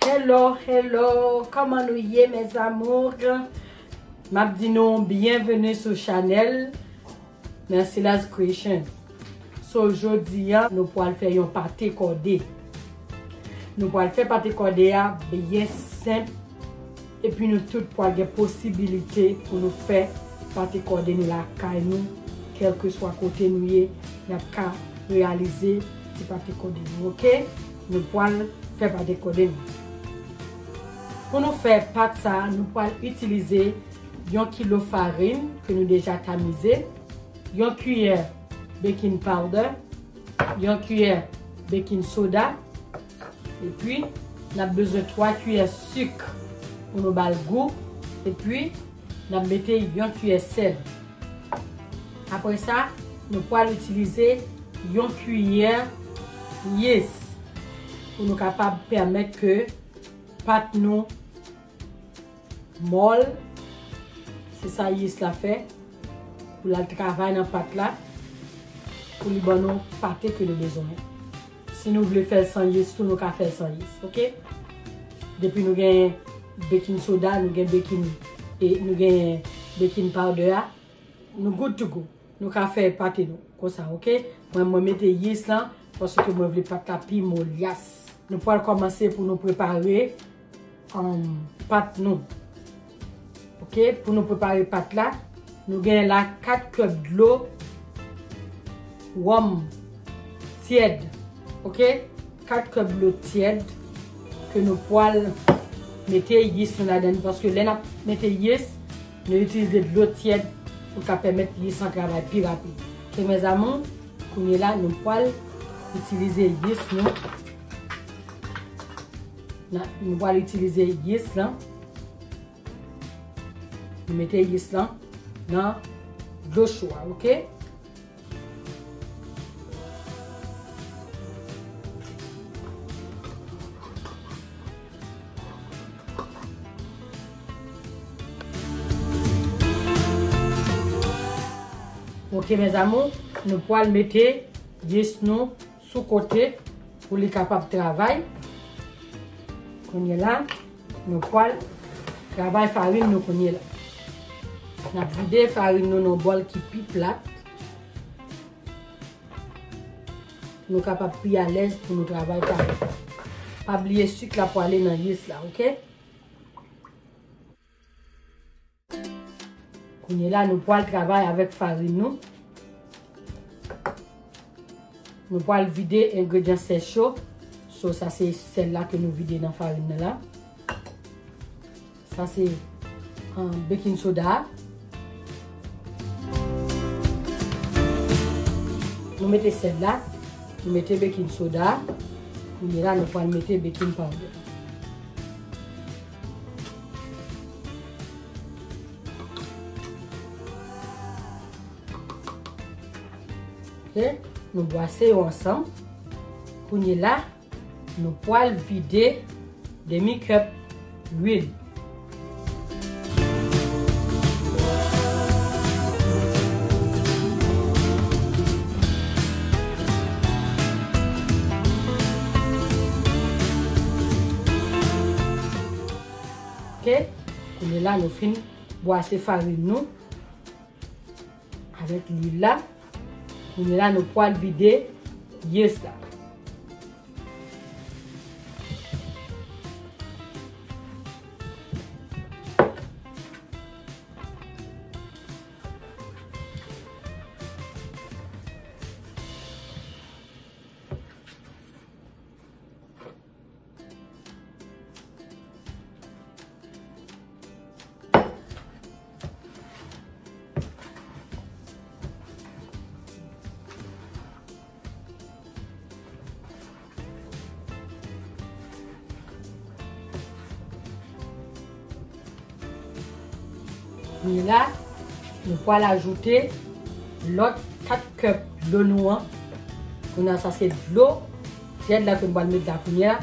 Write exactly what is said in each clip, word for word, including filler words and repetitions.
Hello, hello, kòman nou ye, mes amours? M ap di nou byenveni sou chanèl Mercillas Creations. So, jodi a, nou pral fè yon pate kòde. Nou pral fè pate kòde a byen senp, epi nou tout pral gen posibilite pou nou fè pate kòde nou lakay nou, kèlkeswa kote nou ye, n ap ka reyalize ti pate kòde nou, oke? Nou pral fè pate kòde nou. Pou nou fè pat sa a, nou pral itilize yon kilo farin ke nou deja tamize, yon kiyè baking powder, yon kiyè baking soda, epi n ap bezwen twa kiyè sik pou nou ba l gou, epi n ap mete yon kiyè sèl. Apre sa, nou pral itilize yon kiyè yis pou nou kapab pèmèt ke pat nou mòl. Se sa yis la fè, pou l al travay nan pat la, pou li ban nou pate ke nou bezwen. Si nou vle fè l san yis tou, nou ka fè l san yis, oke? Depi nou gen baking soda, nou gen baking, e nou gen baking powder a, nou good to go. Nou ka fè pate nou konsa, oke? Mwen, mwen mete yis lan paske mwen vle pat la pi molyas. Nou pral kòmanse pou nou prepare, um, pat nou. Oke, pou nou prepare pat la, nou gen la kat kèp dlo wòm tyèd. Oke, kat kèp dlo tyèd ke nou pral mete yis nou ladan li, paske lè n ap mete yis, nou itilize dlo tyèd pou ka pèmèt yis lan travay pi rapid. Oke, mes amours, kounye la, nou pral itilize yis nou. Na-, nou pral itilize yis lan. Nou mete yis lan nan dlo cho a, oke? Oke, mes amours, nou pral mete yis nou sou kote pou li kapab travay. Kounye la, nou pral travay farin nou kounye la. N ap vide farin nou nan bòl ki pi plat. Nou kapab pi alèz pou nou travay farin. Pa bliye sik la pwale nan yis la, oke? Kounye la, nou pral travay avèk farin nou. Nou pral vide engredyan sèch yo. So, sa se sèl la ke nou vide nan farin nan la. Sa se, um, baking soda. Nou mete sèl la, nou mete baking soda. Kounye la, nou pral mete baking powder. Oke, nou bwase yo ansanm. Kounye la, nou pral vide demi kèp lwil. Oke, kounye la, nou fin bwase farin nou avèk lwil la. Kounye la, nou pral vide yis la. Kounye la, nou pral ajoute lòt kat kèp dlo nou an. Kounye a, sa se dlo tyèd la ke nou pral met la kounye a,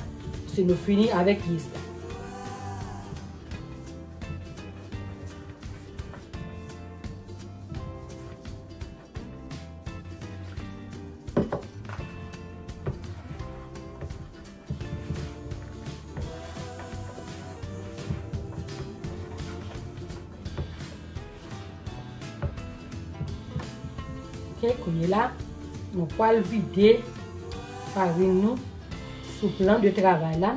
si nou fini avèk yis la. Kounye la, nou pral vide farin nou sou plan de travay la.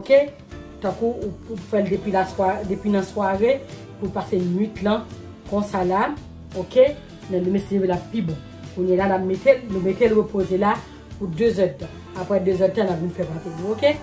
Oke? Tankou ou, ou fè l depi la swa-, depi nan sware, pou pase nwit lan, konsa la, oke? Lè demen se leve l ap pi bon. Kounye la, n ap mete l, nou mete l repoze la pou de zèdtan. Apre de zèdtan, n ap vin fè pate nou, oke?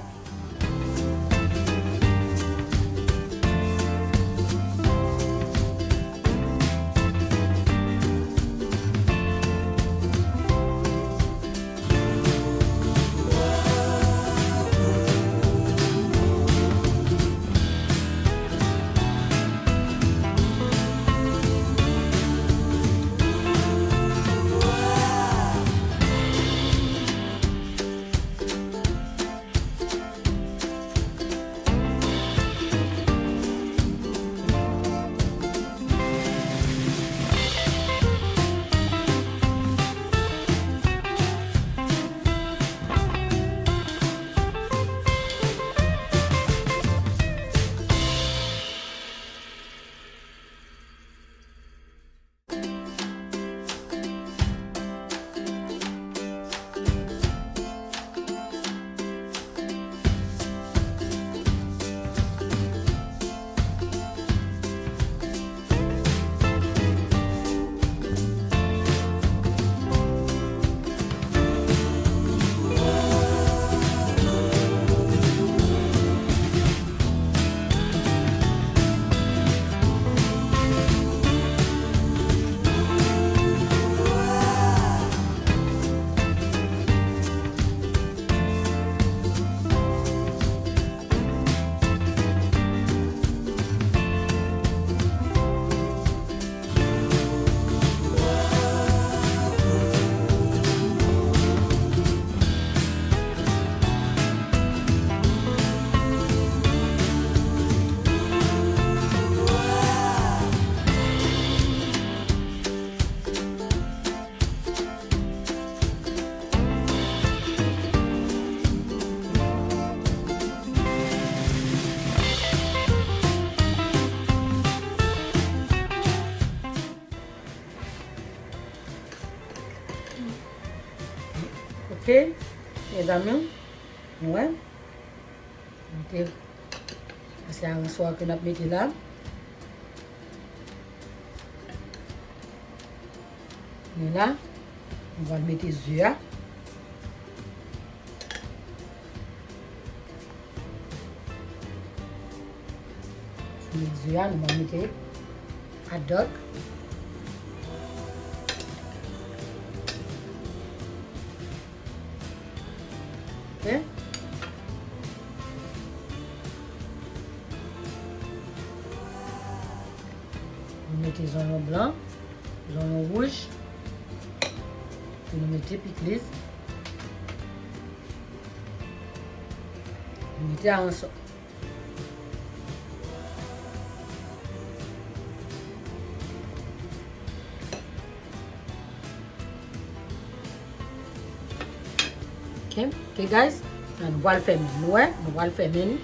Ok, mezanmi, nou wè. Mete, se aranswa ke n ap mete la. Men la, nou pral mete ze a. Sou met ze a, nou pral mete hot dog. Ok. Nou mete zonyon blan, zonyon wouj. Epi nou mete pikliz. Nou mete aranswa. Ok, ok, guys. La, nou pral fèmen. Nou wè, nou pral fèmen li.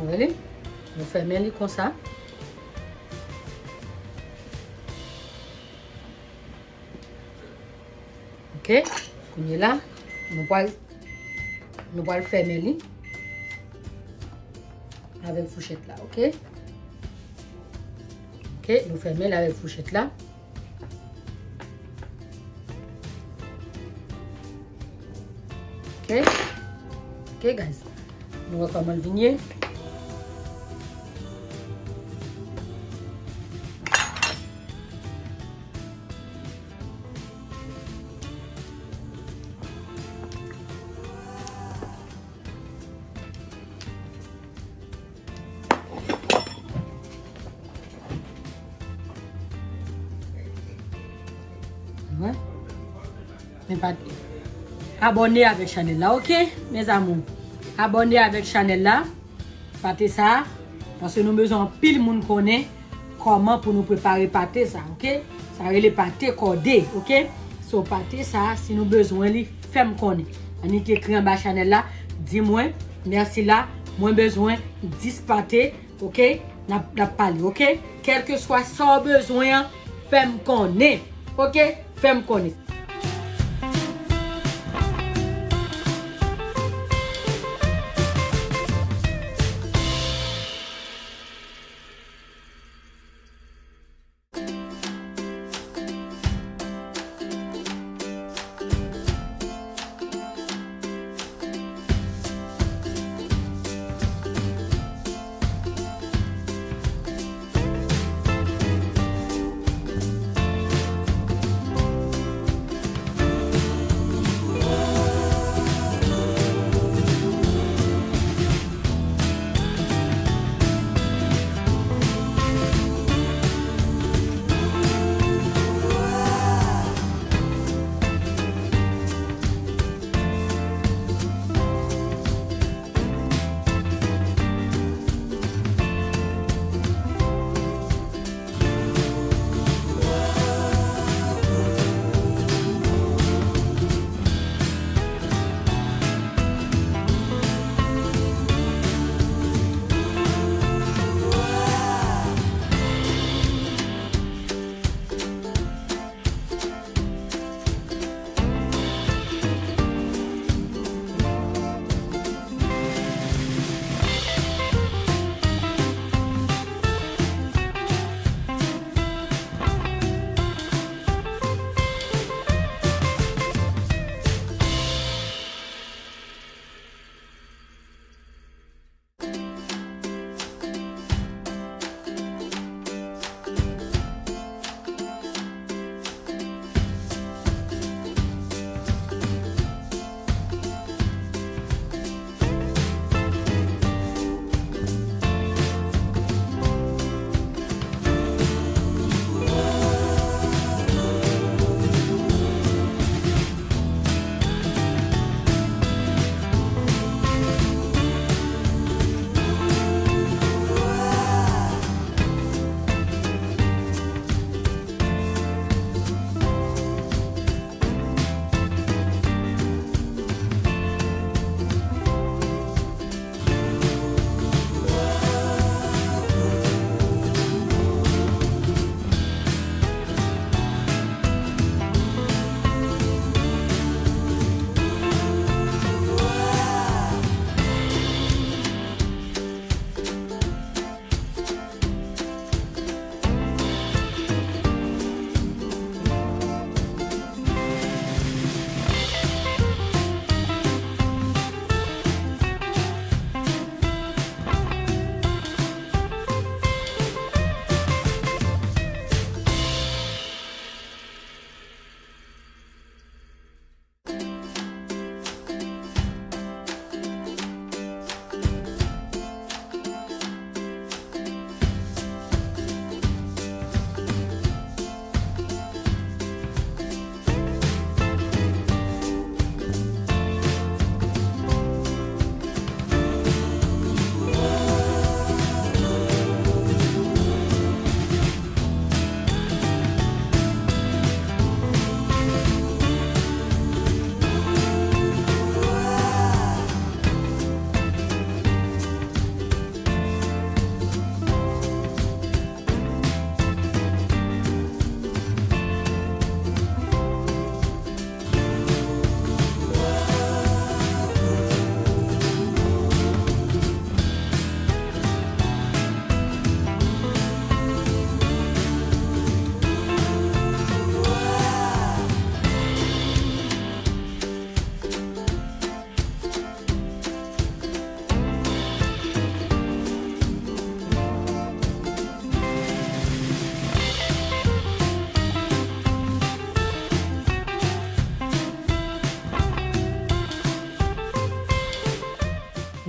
Ou wè li? Nou fèmen li konsa. Ok. Kounye la, nou pral, nou pral fèmen li avèk fouchèt la, ok? Ok, nou fèmen li avèk fouchèt la. Ok. Ok, guys. Nou wè kòman l vin ye. Wè. Men pa abòne avèk chanèl la, ok, mes amours? Abòne avèk chanèl la, pate sa, paske nou bezwen anpil moun konnen kòman pou nou prepare pate sa, ok? Sa rele pate kòde, ok? So, pate sa, si nou bezwen li, fè m konnen. Annik ekri anba chanèl la, di mwen, mèsi la, mwen bezwen dis pate, ok? N ap, n ap pale, ok? Kèlkeswa sa w bezwen an, fè m konnen, ok? Fè m konnen.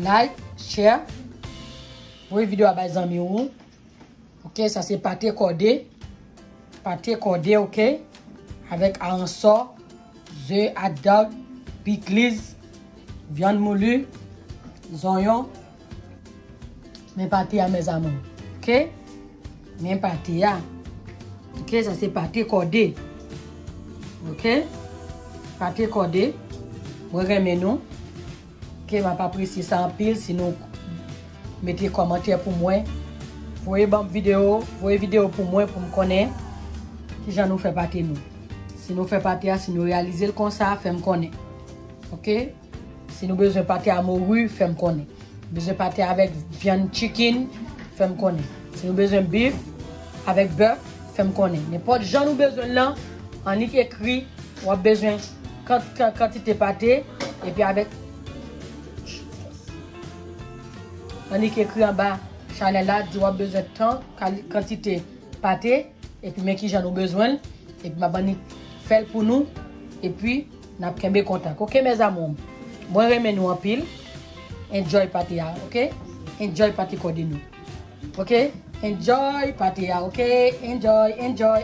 Like, share. Voye videyo a bay zanmi w. Ok, sa se pate kòde. Pate kòde, ok. Avèk aransò, ze, hot dog, pikliz, vyann mouli, zonyon. Men pate a, mes amours. Ok? Men pate a. Ok, sa se pate kòde. Ok? Pate kòde. Mwen renmen nou. Ok, m ap apresye sa anpil si nou mete kòmantè pou mwen. Voye ban m videyo, voye videyo pou mwen pou m konnen kijan nou fè pate nou. Si nou fè pate a, si nou reyalize l konsa, fè m konnen. Ok? Si nou bezwen pate a mori, fè m konnen. Bezwen pate avèk vyann chicken, fè m konnen. Si nou bezwen bif avèk bèf, fè m konnen. Nenpòt jan nou bezwen l lan, annik ekri w ap bezwen kan-, kan-, kantite pate, epi avèk, annik ekri anba chanèl la, di w ap bezwen tan, kali-, kantite pate, epi men kijan nou bezwen l, epi m ap annik fè l pou nou, epi n ap kenbe kontak. Ok, mes amours? Mwen renmen nou anpil. Enjoy pate a, ok? Enjoy pate kòde nou. Ok? Enjoy pate a, ok? Enjoy, enjoy.